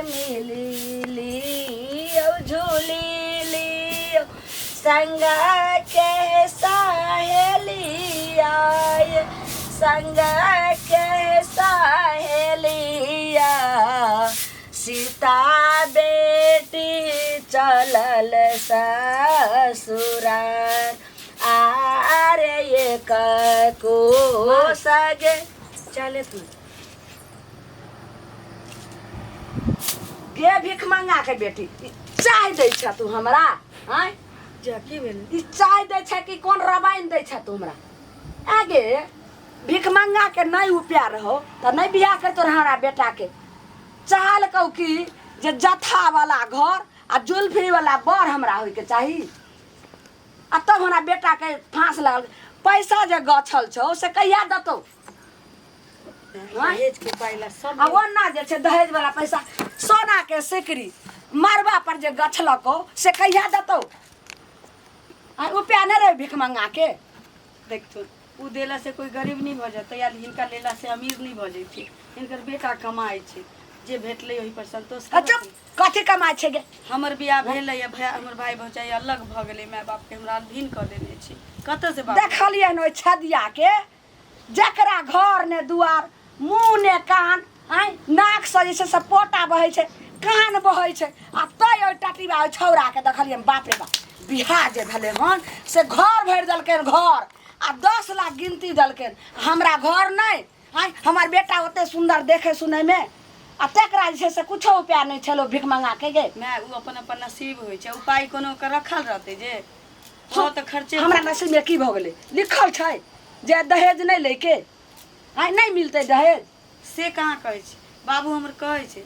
मिली लियौ झूली लियौ संग के सहेलिया संग के सहेलिया सीता बेटी चलल ससुरार आरे एक को सगे चले तू गे भीख मंगा के बेटी ई चाय दै छ तू हमरा आँय जा की भेल ई चाय दै छ कि कोन रबाइन दै छ तू हमरा आगे भीख मंगा के नहीं उपाय रहो तऽ नहीं बियाह कर तोर हमरा बेटा के चाहल कहू कि जे जथा वाला घर आ जुल्फी वाला बर हमरा होइके चाही आ तब हमरा बेटा के फांस लगल पैसा जे गछल छौ से कहिया देतौ दहेज के पाइ ला सब आ ओना जे छै दहेज वाला पैसा सोना के सिकरी मरबा पर जे गछलको से कहिया देतौ आ रुपया नहि रहे भीख मंगा के देखथुन ओ देला से कोई गरीब नहीं भऽ जेतै या हिनका लेला से अमीर नहीं भऽ जैतै हिनकर बेटा कमाइ छै जे भेटलै ओहि पर संतोष आ चुप करथिन। कथी कमाइ छै गे हमर बियाह भेलै या भैया हमर भाय भौजाई अलग भऽ गेलै माय बाप के हमरा अधीन कऽ देने छै कतऽ से बाप देखलियै हन ओहि छदिया के जकरा घर ने दुआर मुँह ने कान आँय नाकसँ जे छै से पोटा बहै छै कान बहै छै आ तै ओहि टटीबा ओहि छौड़ाके देखलियै बाप रे बाप बियाह जे भेलै हन से घर भरि देलकै घर आ 10 लाख गिनती देलकै। हमरा घर नहि आँय, हमर बेटा ओते सुन्दर देखै सुनैमे आ तकरा जे छै से कुछो उपाय नहि छलो भीख मंगा के गे। माय, ओ अपन अपन नसीब होइ छै। ओ पाइ कोनो के रखल रहतै जे ओ तऽ खर्चे। हमरा नसीबमे की भऽ गेलै? लिखल छै जे दहेज नहि लैके आइ नहि मिलतै दहेज। से कहाँ कहै छै बाबू? हमर कहै छै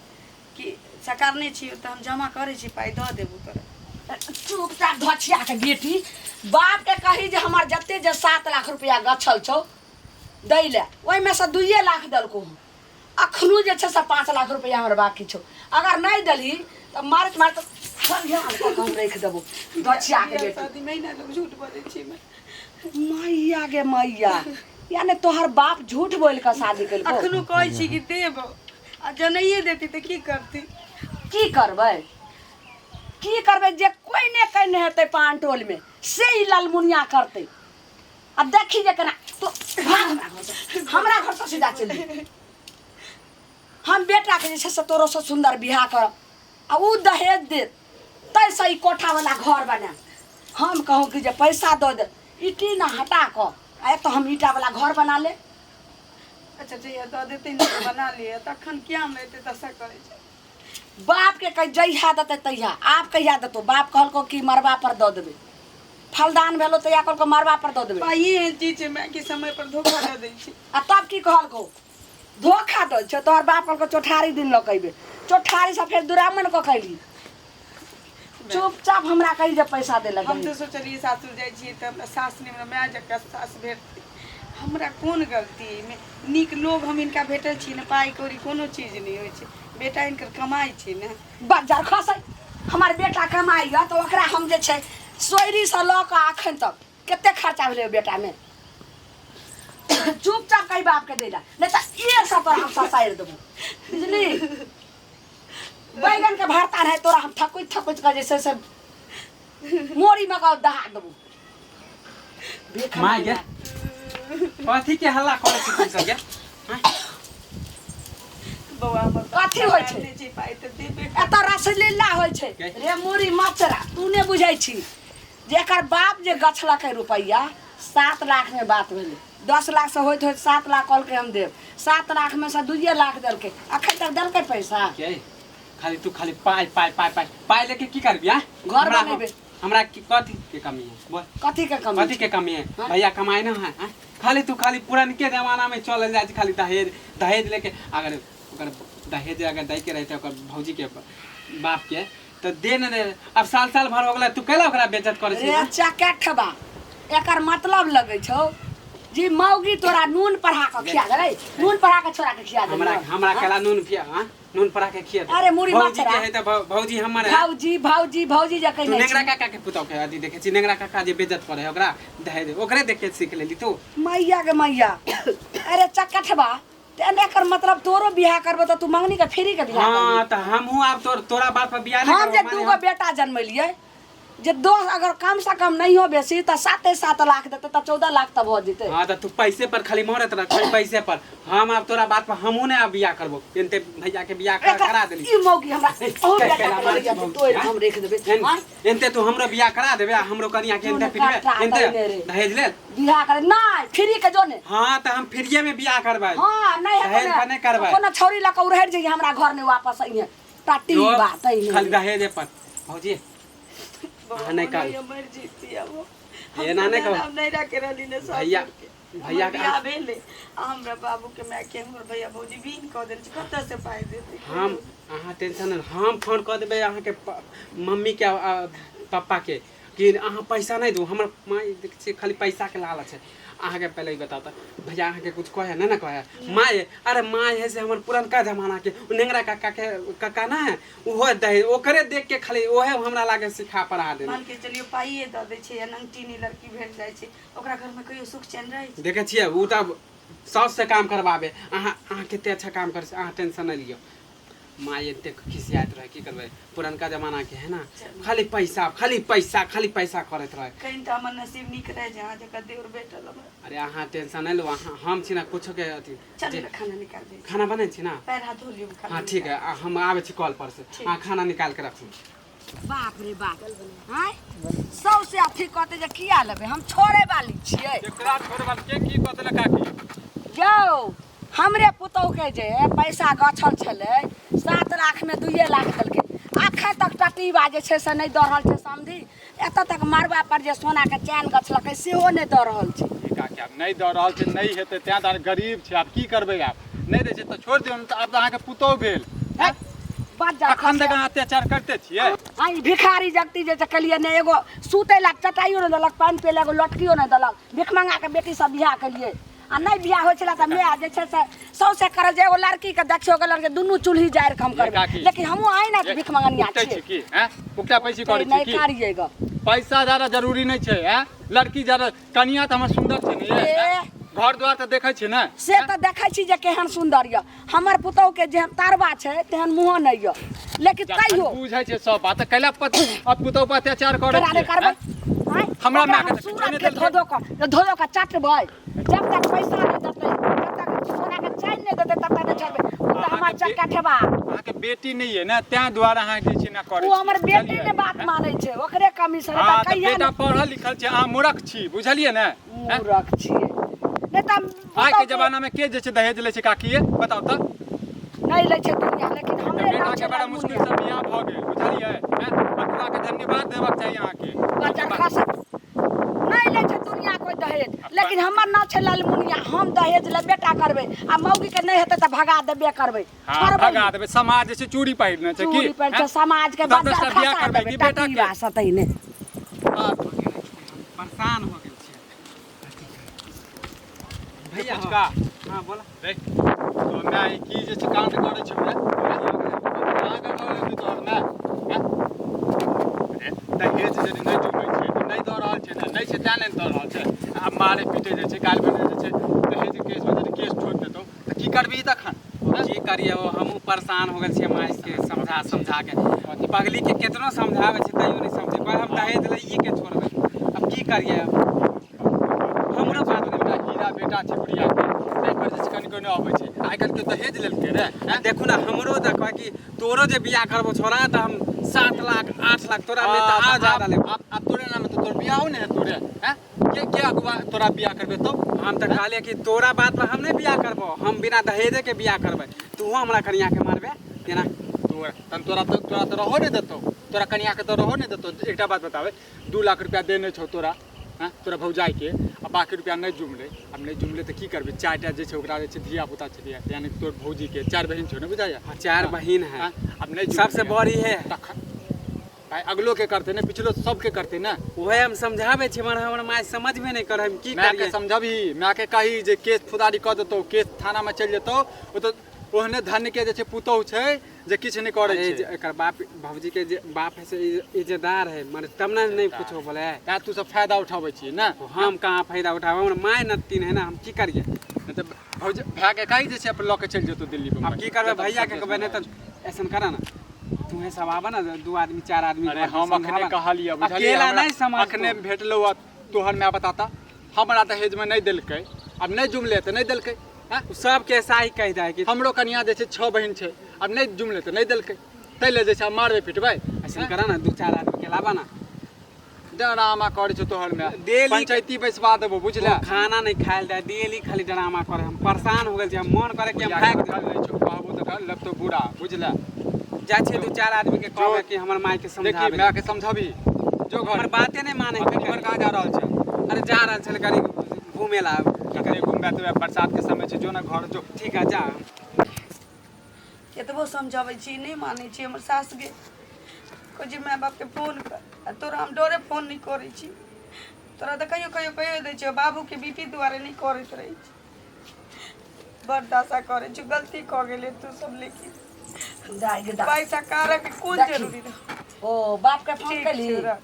कि सकारने छी तऽ हम जमा करै छी, पाइ दऽ देबो तोरा। चुपचाप धछिया के बेटी, बाप के कही जे हमर जते जे 7 लाख रुपया गछल छौ दै ले, ओहिमे से 2 लाख देलको हँ। अखनो जे छै से 5 लाख रुपया हमर बाकी छौ। अगर नहि देलही तऽ मारैत मारैत खलिहान कऽ के हम राखि देबो धछिया के बेटी। शादी महीना लोग झूठ बजै छी मैं। मैया गे मैया, यानी तोहर बाप झूठ बोल कऽ शादी केलको? अखनो कहै छी कि देब आ जँ नहिए देती तऽ की करती? की करबै, की करबै? जे कोइ ने कयने हेतै पान टोलमे से ई ललमुनिया करतै। आ देखी जे केना तो भाग हमरा घरसँ, हमरा घरसँ सीधा चलि जो। हम बेटाके जे छै से तोरोसँ सुन्दर बियाह करब आ उ दहेज देत ताहिसँ ई कोठावला घर बनायब। हम कहूँ कि जे पैसा दऽ दे, ई टीना हटा कऽ आ एतऽ हम ईटावला घर बना लेब। अच्छा, जहिया दऽ देतै ने तऽ बना लिअ। तखन किया हमरा एते दशा करै छै? बाप के कह जहिया देतै तहिया। आब कहिया देतौ? बाप कहलको कि मरबा पर दऽ देबै। फलदान भेलो तहिया कहलको मरबा पर दऽ देबै। पाइए एहन चीज छै माय कि समय पर धोखा दऽ दै छै। आ तब की कहलको? धोखा दै छै तोहर बाप। कहलको चौठारी दिन लऽ के अयबै, चौठारी से फेर दुरामन कऽ के अयली। चुपचाप हमरा कही जे पैसा दे लगे। हम तऽ सोचलियै सासुर जाइ छियै तऽ हमरा सास नहि, हमरा माय जकाँ सास भेटतै। हमरा कोन गलती एहिमे? नीक लोग हम हिनका भेटल छी ने। पाइ कौड़ी कोनो चीज नहि होइ छै, बेटा हिनकर कमाइ छै ने। बज्जर खसै, हमर बेटा कमाइए तऽ ओकरा हम जे छै सोयरीसँ लऽ कऽ अखन तक कते खर्चा भेलै ओहि बेटामे। चुपचाप कही बापके दै ला, नहि तऽ एक सौ तोरा हम ससारि देबो, बुझली? बैगन के भरता रहे तोरा हम थकुच थकुच कऽ जे छै से मोरी में कऽ दहा देबो। भीख माय गे, कथी के हल्ला करै छी तुम सब गे? बौआ हमर। कथी होइ छै? नहि छै पाइ तऽ देबे। एतऽ रसलीला होइ छै। के? रे मुरी मचरा, तू नहि बुझै छी जे एकर बाप जे गछलकै रुपैआ 7 लाख में बात भेलै। 10 लाख से होइत होइत 7 लाख कहलकै हम देब। 7 लाख में से 2 लाख देलकै। अखन तक देलकै पैसा? के खाली तू खाली पाइ पाइ पाइ पाइ पाइ लेके की करबी आ? घर बनेबै। हमरा की कथी के कमी है, बोल? कथी के कमी? कथी के कमी है? हाँ? भैया कमाए ना है, हाँ? खाली तू खाली पुरानके जमाना में चलल जाइ छै, खाली दहेज दहेज लेके। अगर ओकर दहेज अगर दै के रहते ओकर भौजी के बाप के तऽ दे ने दे। अब साल साल भर हो गेलै, तू कैला ओकरा बेइज्जत करै छी? रे चकेठबा, एकर मतलब लगै छौ जी मौगी तोरा नून पढ़ा कऽ खिया देलै, नून पढ़ा कऽ छोड़ा के खिया देलै। हमरा हमरा कैला नून पिया, हाँ? नून पढ़ा के खिया दे। अरे मुड़ी भौजी मचरा। के है तऽ भौजी हमर है। भौजी भौजी भौजी जे तू कहने नेंगरा छी। काका के पुतौह के अथी देखे छी? नेंगरा काका जे बेइज्जत करे है ओकरा दहेज, ओकरे देख के सीख लेली तू। मैया के मैया, अरे चकठबा, तें एकर मतलब तोरो बियाह करबो तऽ तू मंगनी के फ्री के बियाह करबी। हाँ तऽ हमहूँ आब तोरा बात पर बियाह नहि हम करबो, जे माने दूगो बेटा जन्मेलियै जे दो अगर कम से कम नहियो बेसी तऽ 7-7 लाख देतै तऽ 14 लाख तऽ भऽ जेतै। हाँ तऽ तू पैसे पर खाली मरत रह, खाली पैसे पर। हम आब तोरा बात पर हमहूँ नहि आब बियाह करबो। एनते भैया के बियाह करा देली। ई मौगी हमरा अहू बेटा कैला के मारै लैया छी भौजी, तोड़ि हाँ? हम राखि देबै। आँय? एनते तू हमरो बियाह करा देबे आ हमरो कनिया के एनते जोने पिटबे काटा एनते दैने रे। दहेज लेल। बियाह करे नहि फ्री के जो ने। हाँ तऽ हम फ्रीये में बियाह करबै। हाँ नहि हेतै दहेज ने पर नहि करबै। कोनो छौरी लऽ कऽ उड़हरि जइहे, हमरा घर नहि वापस अइहे टाटी जो, बात अइ खाली दहेजे पर भौजी अहाँ नहि कर मरि जीती अब। एना नहि कहू। हम नहीं रखे रहली ने सासुर भैया के। भैया हमर बियाह भेलै आ हमरा बाबू के माय के हमर भैया भौजी बीन कऽ देल छै, कतऽ से पाइ देतै? हम अहाँ टेंशन नहि, हम फोन कऽ देबै अहाँके मम्मीके आ पप्पाके कि अहाँ पैसा नहि दू। हमर माय देखै छियै खाली पैसाके लालच है। अहाँके पहिले ई बताउ तऽ भैया अहाँके कुछ कहै नहि ने कहै माय? अरे माय है से हमर पुरनका जमानाके। ओ नेंगरा काका के काका ना है, ओहो दहेज ओकरे देख के खाली ओहे हमरा लागे सिखा पढ़ा देने। मान के चलियो पाइए दऽ दै छै या नंगटीनी लड़की भेट जाइ छै, ओकरा घरमे कहियो सुख चैन रहै छै? देखै छियै ओ तऽ साउस से काम करबाबे। अहाँ अहाँ कते अच्छा काम करै छी, अहाँ टेंशन नहि लियौ। माय एतेक खिसियाइत रहै, की करबै, पुरनका जमानाके है ना, खाली पैसा खाली पैसा खाली पैसा करैत रहै। कहीं तऽ हमर नसीब नीक रहै जे अहाँ जकाँ देवर भेटल हमरा। अरे अहाँ टेंशन नहि लू, अहाँ हम छी ना कुछो के अथी। चलू जे ने, खाना निकाल दै छी। खाना बनै छी ना? पैर हाथ धो लियौ, खाना। हाँ ठीक है, हम आबै छी कॉल पर से। अहाँ खाना निकाल के रखू। बाप रे बाप, आँय सबसे अथी कहते जे किया लेबै, हम छोड़े वाली छियै। केकरा छोड़बल के की बदल काकी? यौ हमरे पुतौह के जे पैसा गछल छलै 7 लाखमे 2 लाख देलकै। अखन तक टटीबा जे छै से नहि दऽ रहल छै समधि। एतऽ तक मड़बा पर जे सोनाके चैन गछलकै सेहो नहि दऽ रहल छै। ई काकी आब नहि दऽ रहल छै, नहि हेतै तें दुआरे गरीब छै। आब की करबै, आब नहि दै छै तऽ छोड़ि दियौ ने। तऽ आब तऽ अहाँके पुतोहु भेल। है, बच जा। अखन तक अहाँ अत्याचार करिते छियै। आई भिखारी जगती जे केलिए ने, एगो सुतै लए चटाइयो नहि देलक, पानि पियै लए एगो लटकियो नहि देलक। भिख मंगा के बेटी सब बियाह केलिए आ नहि बियाह होइ छलै तऽ माय जे छै से सौंसे करे जे एगो लड़की के देखियो गेल जे दुनू चूल्ही जारि के हम करबै। काकी। लेकिन हमहूँ आइ ने भिख मंगनिया उकटै छियै। छी की हैं? उकटा पैसी करै छी नहि की? कारियै ग। पैसा ज्यादा जरूरी नहि छै हैं? लड़की ज्यादा कनिया तऽ हमर सुन्दर छै ने ये, ए। हैं? घर द्वार तऽ देखै छी ने? से तऽ देखै छी जे केहन सुन्दर यऽ। हमर पुतहु के जेहन तारबा छै तेहन मुँहो नहि यऽ, लेकिन जखन तैयो बुझै छै सब बात तऽ कैला अब पुतहु पर अत्याचार करै केना नहि छियै, करबै हैं? आँय? हमरा ओकरा मायके हम तऽ किछो सूरत नहि के देलकै। धो धो कऽ धो धो कऽ चटबै। जब तक पैसा नहि देतै, जब तक सोना के चैन नहि देतै, तब तक नहि छोड़बै। ओ तऽ हमर अहाँके चक्का ठेबा। अहाँके बेटी नहि ये ने, तें दुआरे अहाँ जे छै ने करै ओ हमर छियै, बेटी बुझलियै? ने बात मानै छै, ओकरे कमी से। हँ तऽ कहिया बेटा पढ़ल लिखल छै, अहाँ मूर्ख छी, बुझलियै ने, हैं? मूर्ख छियै नहि तऽ आइ के पुतहु जमाना में के जे छै दहेज लै छै काकी, ये बताउ तऽ? नहि लै छै दुनिया, लेकिन हमरे बेटा नाम के छै बड़ा मुश्किल से बियाह भऽ गेल, बुझलियै हैं? बटुआ के धन्यवाद देबाक चाही अहाँके। बच्चा खस नहि लै छै दुनिया कोइ दहेज, लेकिन हमर नाम छै लालमुनिया। हम दहेज लेबे टा करबै आ मौगी के नहि हेतै तऽ भगा देबे करबै। हाँ छोड़बै भगा नहि। देबै। समाज जे छै चूड़ी पहिरने छै की? चूड़ी पहिर छै हैं? समाज के दस बच्चा दसटा बियाह खसा करबै देबै की बेटा के? टटीबा सतै ने। हाँ, परेशान हो गेल छियै भैया। पुचका। हाँ बोला। देख तो माय की जे छै कांड करै छै रे? कहाँ के करै छै तोहर माय, हैं? अरे दहेज जे नहि जुमै छै तऽ नहि दऽ रहल छै ने, नहि छै तें नहि दऽ रहल छै। आब मारे पीटे जे छै, काल्हि भेने जे छै दहेज केसमे यदि केस ठोकि देतौ तऽ की करबिही तखन, हैं? की करिए हो, हमहूँ परेशान हो गेल छियै माय के समझा समझा के। पगली के केतनो समझाबै छै तैयो नहि समझे। कहै हम दहेज लइए के छोड़बै। अब की करिए, अब हमरो बात नहि। बेटा हीरा बेटा छै बुढ़िया के, ताहि पर जे छै कनि कनि अबै छै। आइ काल्हि के दहेज लेलकै रे, हैं? देखू ने, हमरो तऽ कहै कि तोरो जे बियाह करबो छोड़ा तऽ हम 7 लाख 8 लाख तोरा में तऽ आ ज्यादा लेब। आब तोरे नाम तऽ तोर बियाहो नहि हेतौ रे, हैं? के अगुआ तोरा बियाह करबे तो? हम तऽ कहलियै कि तोरा बात पर हम नहि बियाह करबो, हम बिना दहेजे के बियाह करबै। तूहो हमरा कनिया के मारबे केना? तोरा तन तोरा तऽ रहो नहि देतौ, तोरा कनिया के तऽ रहो नहि देतौ। एकटा बात बताबै, 2 लाख रुपया देने छौ तोरा, हैं, तोरा भौजाई के, आ बाकी रुपया नहि जुमलै। आब नहि जुमलै तऽ की करबै? चारिटा जे छै ओकरा जे छै धिया पुता छलियै, यानी तोर भौजी के चारि बहिन छौ ने, बुझाइया? हाँ, चार बहिन है। हाँ, आब नहि जुमलै। सबसे बड़ी है। तखन भाई अगलो के करते ने, पिछलो सबके करते ने। वही हम समझाबै छी, मगर हमर माय समझबे नहि करे, हम की मायके करिए? समझबही, मायके कही जे केस फुदारी कऽ देतौ, केस थानामे चलि जेतौ। ओ तऽ ओहने धन के जे छै पुतोहु छै जे किछु नहि करै अरे छै। जे एकर बाप, भौजी के जे बाप है से इज्जतदार है, मगर तब ने नहीं कुछो बोले। तैं तू सब फायदा उठाबै छियै ने? हम कहाँ फायदा उठाबै? हमर माय न तीन है ना, हम की करिए? नहि तऽ भौजी भाय के कही जे छै अपन लऽ के चलि जेतौ दिल्ली अब बम्बई। की करबै जतऽ भैया के परदेश कहबै मे नहि तऽ ऐसन करा ना तूहे सब आबऽ ना दू आदमी चार आदमी अरे घर के हम अखने समझाबऽ। कहलियै बुझलियै अकेला हमरा नहीं समझतौ। अखने भेटलौ आ तोहर माय बताता हमरा दहेज में नहीं देलकै अब नहीं जुमले तऽ नहीं देलकै हैं उ सबके ऐसा ही कहि दे कि हमरो कनिया जे छै छओ बहिन छै अब नहीं जुमले तऽ नहीं देलकै ताहि लए जे छै आब मारबै पिटबै ऐसन करा ना दू चार आदमी के लाबा ना डरामा करै छौ तोहर माय डेली- पंचायती बैसवा देबो बुझले खाना नहीं खायल जाए डेली खाली ड्रामा करे हम परेशान हो गेल छी हम मन करे कि हम भागि जाउ। नहि छौ कहबो तऽ कर लगतौ बुरा बुझले जाइ छियै दू चार आदमी के कहबै कि हमर माय के देखी समझाबे माय के समझबी जो घर हमर बाते नहीं माने अखन इमहर कहाँ जा रहल छै अरे जा रहल छलै कनी घूमे ला कतरे घुमबे तऽ बरसात के समय छै जो ने घर जो ठीक है जा केतबो समझाबै छी नहि मानै छी हमर सास गे कहै छै माय बापके फोन कर आ तोरा हम डरे फोन नहि करै छी तोरा तऽ कहियो कहियो कहियो दै छियै बाबूके बी पी दुआरे नहि करैत रहै छी बड़ दशा करै छी गलती कऽ गेलै तू सब लेकिन दाइ गे दाइ। पैसा कारक कोन देखी। जरूरी रहै ओ बाप के फोन ठीक केली छै रख।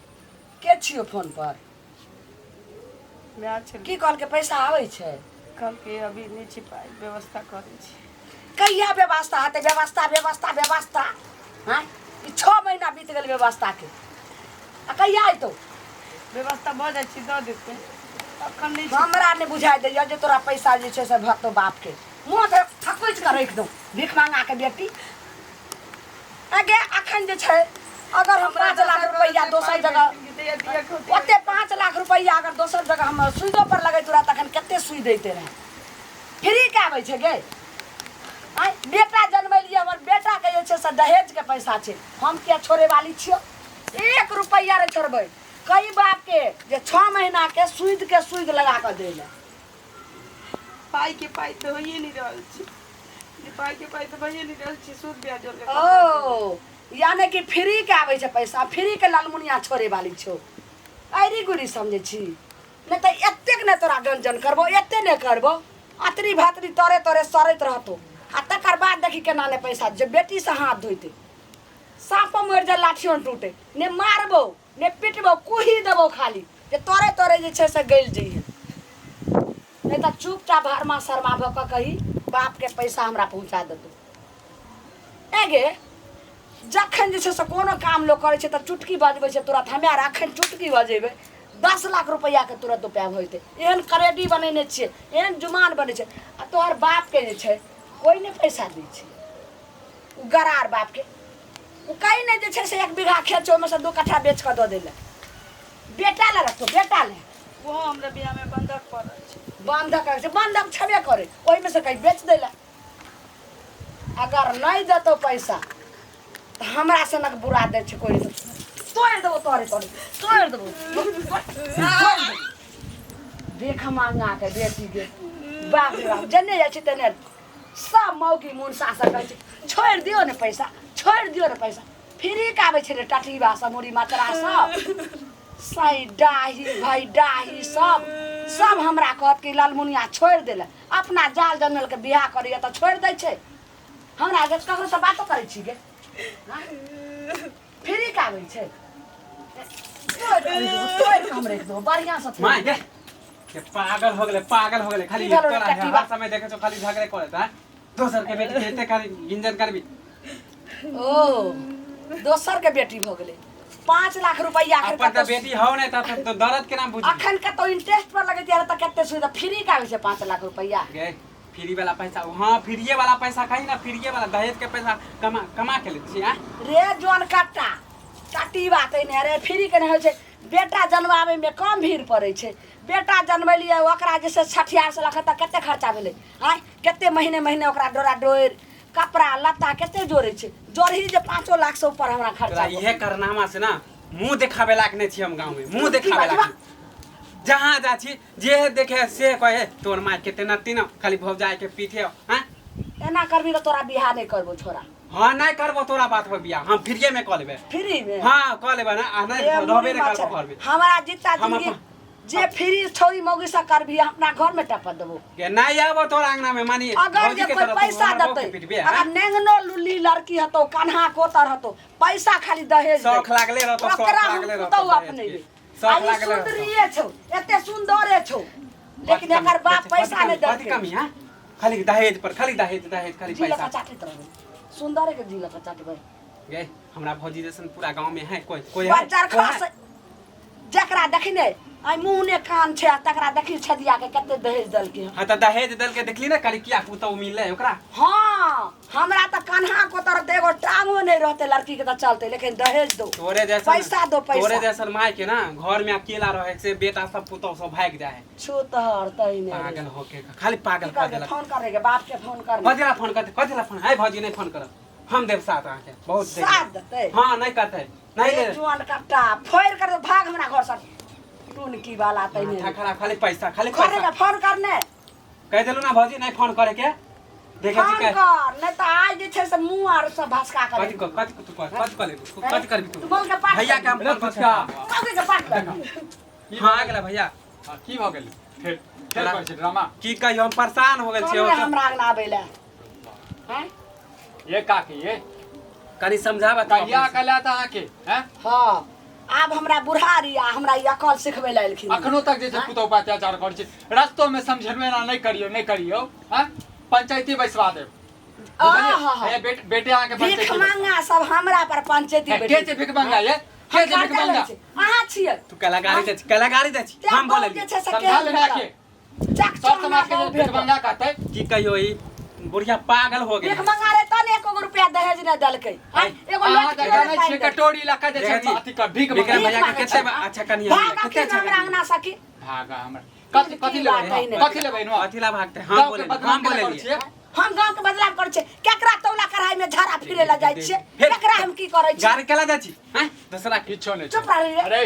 के छियो फोन पर माय छलै की कहलकै पैसा आबै छै कहलकै अभी नहि छै पाइ व्यवस्था करै छी कहिया व्यवस्था हेतै व्यवस्था व्यवस्था व्यवस्था हँ ई छओ महीना बीत गेल व्यवस्थाके आ कहिया अयतौ व्यवस्था भऽ जाइ छै दऽ देतै अखन नहि छै हमरा नहि बुझाइ दैया जे तोरा पैसा जे छै से भरतौ बापके मुँह तऽ थकुचि कऽ राखि दौ भीख मांगाके बेटी आगे अखन जे छै अगर हम 5 लाख रुपैआ दोसर जगह ओते 5 लाख रुपैआ अगर दोसर जगह हम सुइदो पर लगैत रह तखन कते सुइ दैते रहे फ्री के आबै छै गे आँय बेटा जनमेलियै हमर बेटाके जे छै से दहेजके पैसा छै हम किया छोड़े वाली छियौ एक रुपैआ नहि छोड़बै कई बापके जे 6 महीनाके सुइदके सुइद लगा कऽ दै लए पाइ के पाइ तऽ होइए नहि रहल छै जे पाइ के पाइ तऽ भइए नहि रहल छै सूद ब्याज जोड़ के ओ यानी कि फ्री के आबै छै पैसा फ्री के लालमुनिया छोड़े वाली छौ ऐरी गुरी समझै छी नहि तऽ एतेक नहि तोरा गंजन करबो एते नहि करबो अतरी भातरी तोरे तोरे सड़ैत रहतो आ तकर बाद देखी केना नहि पैसा जे बेटीसँ हाथ धोइते साँपो मरि जाय लाठियो ने टूटे ने मारबो ने पिटबो कुही देबो खाली जे तोरे तोरे जे छै से गलि जइहे नहि तऽ चुपचाप हरमा शर्मा भऽ कऽ कही बापके पैसा हमरा पहुँचा देतौ एगे जखन जे छै से कोनो काम लोक करै छै तऽ चुटकी बजबै छै तुरंत हमे आर अखन चुटकी बजेबै 10 लाख रुपैआके तुरंत उपाय भऽ जेतै एहन करेडी बनेने छियै एहन जुमान बनै छै आ तोहर बापके जे छै कोइ नहि पैसा दै छै ओ गरार बापके ओ कहीं नहि जे छै से 1 बीघा खेत छै ओहिमे से 2 कट्ठा बेच कऽ दऽ दै बेटा लए रखतो बेटा लए ओहो हमरा बियाहमे बन्धक पड़ल छै बन्धक छै बन्धक छेबे करै ओहिमे से कहीं बेच दै लए अगर नहि देतौ पैसा तऽ हमरा सनक बुरा दै छै कोइ नहि तोड़ि देबो तोरे तोरे तोड़ि देबो तोड़ि देबो देख मांगा के बेटी के बाप रे बाप जने जाइ छै तने सब मौगी मुनसा सब कहै छै छोड़ि दियौ ने पैसा छोड़ि दियौ ने पैसा फ्री के आबै छै रे टटीबा सब मुड़ी मचरा सब सही डाही भाई डाही सब सब हमरा कहत कि लालमुनिया छोड़ि देले अपना जाल जंगल के बियाह करैया तऽ छोड़ि दै छै हमरा आगे ककरो से बातो करै छी गे हाँ? फ्री के आबै छै तोड़ि कऽ रखि देबौ, तोड़ि कऽ हम रखि देबौ बढ़िआँ से माय गे के पागल हो गेलै पागल हो गेलै खाली की भेलौ रे तोरा कटिबा? हर समय देखै छौ खाली झगड़े करैत हैं दोसर के बेटी के एते खाली गिंजन करबी ओ दोसर के बेटी भऽ गेलै 5 लाख रुपैआ एखन अपन तऽ कतौ बेटी हौ नहि तब तो दर्द केना बुझबी अखन कतौ इंटरेस्ट पर लगैत तऽ कते सुविधा फ्री के आबै छै 5 लाख रुपैआ गे फ्री वाला पैसा हाँ फ्रीए वाला पैसा कही ना फ्रीए वाला दहेज के पैसा कमा कमा के ले छी हैं रे जोन कट्टा कट्टी बात नहि रे फ्री के नहि होइ छै बेटा जनमाबै मे कम भीड़ पड़ै छै बेटा जनमेलियै ओकरा जे छै छठियार से लऽ कऽ तऽ कते खर्चा भेलै आँय कते महीने महीने ओकरा डोरा डोरि कपड़ा लत्ता कते जोड़ै छै जोड़ही जे 5 लाख से ऊपर हमरा तोरा खर्चा इहे करनामा से ना मुंह देखावे लायक नहीं छी हम गांव में मुंह की देखावे बाजबा? लायक जहाँ जा छी जे देखे से कहे तोर माय के तेना तीना खाली भौजाई के पीठे हैं एना करबी तऽ तोरा बियाह नहि करबो छोरा हाँ नहीं करबो तोरा बात पर बियाह हम फ्रीए में कऽ लेबे फ्री में हाँ कऽ लेबे ना आ नहीं ए, रहबे मुड़ी नहीं करबो मच्छर। घर में हमरा जितना हम जिंदगी अपन- जे फ्री छोरी मौगी से करबी अपना घर में टप देबो के नहीं आबो तोरा अंगना में मानी अगर भौजी जे के कोई तरफ पैसा हमर बहू के देतै पिटबे अगर हैं? नेंगनो लुल्ली लड़की हतो कान्हा कोतर हतो पैसा खाली दहेज दै। शौख लागले रहतो, शौख ओकरा हम लागले रहतो पुतहु दहेज अपनेबै के। शौख आ ई लागले रहतो। सुन्दरिये छौ एते सुन्दरे छौ लेकिन एकर बाप पैसा नहि कथी देलकै कमी हैं खाली दहेज पर, खाली दहेज दहेज, खाली जी लका पैसा। चाटैत रहबै, सुन्दरे के जी लका चाटबै। गे, हमरा भौजी जैसन पूरा गांव में है कोई? कोई है? बच्चा कोई है? खस जकरा देखी ने आइ मुँह ने कान छै, आ तकरा देखी छदिया के कते दहेज देलकै हन। हाँ तऽ दहेज देलकै, देखली ने करिकिया पुतहु मिललै ओकरा। हाँ, हमरा तऽ कन्हा को तरफ तऽ एगो टांगो नहि रहतै लड़की के तऽ चलतै, लेकिन दहेज दो, तोरे जैसन पैसा दो, पैसा। तोरे जैसन माय के ना घर में अकेला रहे से बेटा सब पुतहु सब भाग जाए है। छूतहर तै ने रे। पागल होके खाली पागल की कर करबै? देलक। फोन करे के बाप के फोन कर। कथी ला फोन करते? कथी ला फोन है? भौजी, नहीं फोन करब, हम देब साथ अहाँके बहुत देब। साथ देतै? हाँ, नहीं करते, नहीं ए दे। जुआन कट्टा फोड़ कर भाग हमरा घर से, टुनकी वाला तै ने। माथा खराब, खाली पैसा, खाली करे पैसा। के फोन करने। कह देलू ना भौजी, नहीं फोन करे के, देखे छी फोन के कर, नहीं तऽ आइ जे छै से मुँह आर सब भसका कर। कथी कर, कथी तू कर, कथी कर लेबू, कथी करबी तू? तू बोल के पाट। भैया के हम अरे फोन कर। फुचका। मौगी के पाट कर। हाँ, आ गेला भैया। हाँ, की भऽ गेल? फेर फेर करै छै ड्रामा। की कहियो, हम परेशान हो गेल कौन छियै। रे हमरा अंगना आबै लए हैं? ये काकी ये कनी समझाबा तू कहिया अपने से। कला तऽ अहाँके हैं? हाँ, आब हमरा बुढ़ारी आ हमरा ई अकल सिखबै लए एलखिन। अखनो तक जे छै पुतहु पर अत्याचार करै छै, रस्तो में समझेबे ना, नहि करियौ, नहि करियौ। हैं, पंचायती बैसवा देब। आहा। हे बेटे अहाँके भीख पंचायती बैसवा- मांगा सब हमरा पर पंचायती हे, के छै भीख मांगा ये? के छै भीख मांगा? अहाँ छियै। तू कलाकारी दै छी, कलाकारी दै छी, हम बोल बोललियै। जे छै से समझा केहन लेना के चक सब समाज के जे भीख मांगा कहतै। की कहियो, ई बुढ़िया पागल हो गेल। भीख मंगा रे तने एको गो रुपया दहेज नहि देलकै। आँय, एगो अहाँ लटकी तऽ जानै नहि छियै पानि देलकै। कटोरी लऽ कऽ जे छै देखै छी। अथी कर भीख विक्रम मांगा। भैया के भीख कते मांगै अच्छा कनिया भाग है, कते अखन अच्छा हमरा कनिया। अंगना सखी। भागा हमर कथी कथी की बात लेबै है ने? कथी लेबै नुआ? कथी ला भागते? हम गाँव के बोले, बदनाम हम केना करै बोले। छियै? हम गांव के बदलाव करै छियै? केकरा तौला कढ़ाई में झाड़ा फिरे ला जाइ छियै? फेर- केकरा हम की करै छियै? गाड़ी केला जाइ छी हैं दोसरा के? किछो नहि चुप रही रे। अरे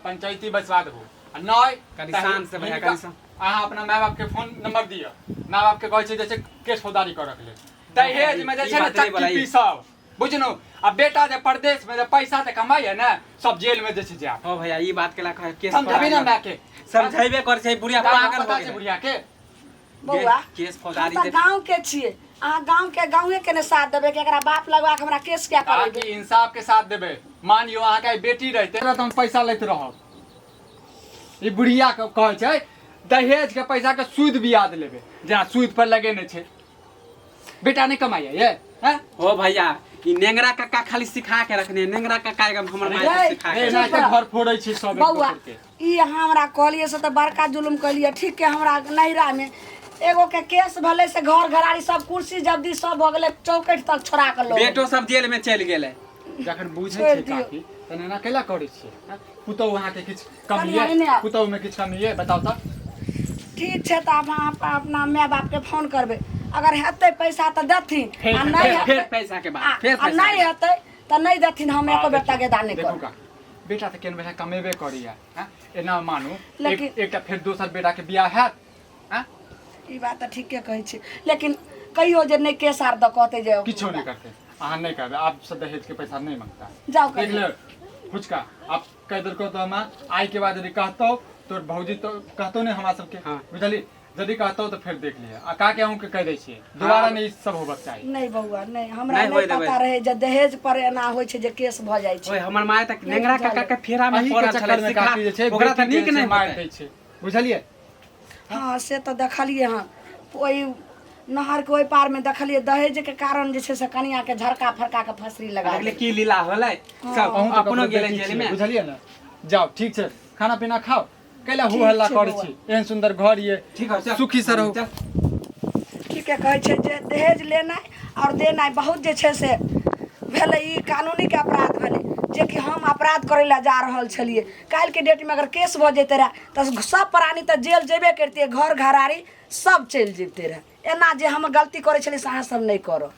पंचायती बैसवा देबो आ नहि कनि तऽ शान से भैया, हिनका- कनि शान। अहाँ अपना माय बाप के फोन नंबर दिअ, माय बाप के कहै छै जे छै केस फौजदारी करऽ के लेल दहेज में जे ई छै ने बात नहि चक्की बोलाई। पीसब बुझलहुँ। आ बेटा जे परदेश में जे पैसा जे कमाइए ने सब जेल में जे छै जायब। हो भैया, ई बात केला कहे केस समझाबी ने माय के। समझेबे कर छै, बुढ़िया पागल हो पता छै गेलै। बुढ़िया के। बौआ, केस हम फौजदारी तऽ दे। गांव के छियै, अहाँ गांव के गांवे के ने साथ देबै कि एकरा बाप लगवा के हमरा केस किया करेबै? अहाँके इंसाफ के साथ देबै। मानियो अहाँके आइ बेटी रहितै तऽ हम पैसा लैत रहब। ई बुढ़िया के कहै छै दहेज के पैसा के सूद ब्याज लेबै, जेना सूद पर लगेने छै। बेटा नहि कमाइया ये हैं? हो भैया, ई नेंगरा कक्का खाली सिखा के रखने है। नेंगरा कक्का एकदम हमर माय के रे, सिखा रे के। ना के घर फोड़ै छी सब एक बौआ, दोसर के। ई अहाँ हमरा कहलियै से तऽ बड़का जुलुम कहलियै। ठीक के हमरा नैहरा में एगो के केस भेलै से घर घरारी सब कुर्सी जब्दी सब भऽ गेलै, चौकठ तक छोड़ा के लऽ गेलै। बेटो सब जेल में चलि गेलै। जखन बुझै छोड़ि छियै दियौ। काकी तहन एना कैला करै छियै हैं? पुतहु अहाँके किछु कमी कनिया ये? एने आउ। पुतहुमे किछु कमी ये, बताउ तऽ। ठीक छै, तऽ आब अहाँ अपना माय बापके फोन करबै, अगर हेतै पैसा तऽ देथिन फेर आ नहि फेर फेर हेतै पैसा के आ बात फेर आ पैसा नहि के बात। हेतै तऽ नहि देथिन, हम एको बेर तगेदा नहि देखू करब। काकी, बेटा तऽ केहन बेटा कमेबे करैया हैं? एना मानू लेकिन- एकटा फेर दोसर बेटाके बियाह हैत हैं? ई बात तऽ ठीके कहै छी, लेकिन कहियो जे नहि केस आर दऽ कहतै जे किछो नहि करतै। अहाँ नहि करबै, आब से दहेज के पैसा नहि मांगता। जाउ देख कहियो। ले फुचका, आब कहि देलकौ तऽ हमरा आइ के बाद यदि कहतौ तोर भौजी तो कहतौ नहि हमरा सबके। हाँ। बुझली, यदि कहतौ तऽ फेर देख लिहे। आ काके अहूँके कहि दै छियै, दोबारा नहि ई सब होबक चाही। नहि बौआ, नहि, हमरा नहि नहि होय देबै। पता रहै जे दहेज पर एना होइ छै जे केस भऽ जाइ छै। ओए हमर माय तक नेंगरा बुझल। काका के फेरा में अही के पड़ल चक्कर छलै में सिखा काकी जे छै ओकरा तऽ बेटी के नीक जे छै नहि मारि होतै। दै छै, बुझलियै? हँ, से तऽ देखलियै हँ, ओहि नहरके ओहि पारमे देखलियै, दहेजके कारण जे छै से कनियाके झरका फरका के फसरी लगा देखली देलकै। की लीला होलै सब अहूँ तऽ अपनो ककरो गेलै बेटी जेल छियै, में। बुझलियै ने? जाउ, ठीक छै, खाना पीना खाउ। कैला हु ठीक हल्ला छै करै बौआ। छी? एहन सुन्दर घर ये। ठीक है, चल। सुखी से रहू। चल। ठीके कहै छै जे दहेज लेनाइ आओर देनाइ बहुत जे छै से भेलै ई कानूनीके अपराध भेलै, जेकि हम अपराध करै लए जा रहल छलियै। काल्हिके डेटमे अगर केस भऽ जैते रहए तऽ सब प्राणी तऽ जेल जेबे करितियै, घर घरारी सब चलि जैते रहए। एना जे हम गलती करै छलियै से अहाँ सब नहि करब।